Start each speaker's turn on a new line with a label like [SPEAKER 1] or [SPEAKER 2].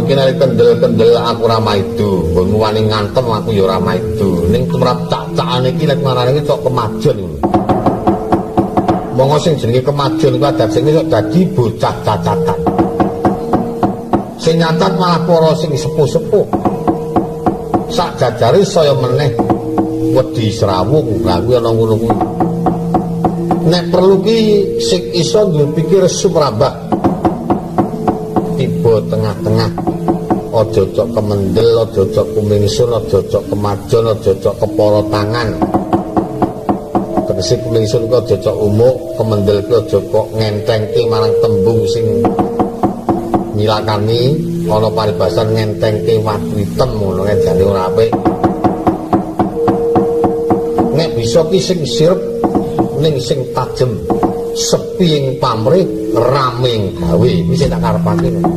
[SPEAKER 1] Nggon kene kendel-kendel aku ora maido, nggonmu wani ngantem aku ya ora maido. Ning tumrap cak-cakane iki lek marane iki cok kemajon ngono. Monggo sing jenenge kemajon kuwi adat sing iso dadi bocah cacatan. Sing nyatat malah para sing sepuh-sepuh. Sak jajare saya meneh wedi srawung, lha kuwi ana ngono kuwi. Nek perlu ki sing iso duwe pikir sumrambah. Tiba tengah-tengah. Aja cok kemendel, aja cok kumingsun, aja cok kemajon, aja cok kepara tangan. Tegese kumingsun ku aja cok umuk, kemendel ku aja kok ngentengke marang tembung sing nyilakani, ana paribasan ngentengke watu item ngono kae jane ora apik. Nek bisa ki sing sirep ning sing tajem, sepi ing pamrih, rame ing gawe. Iki sing tak karepake.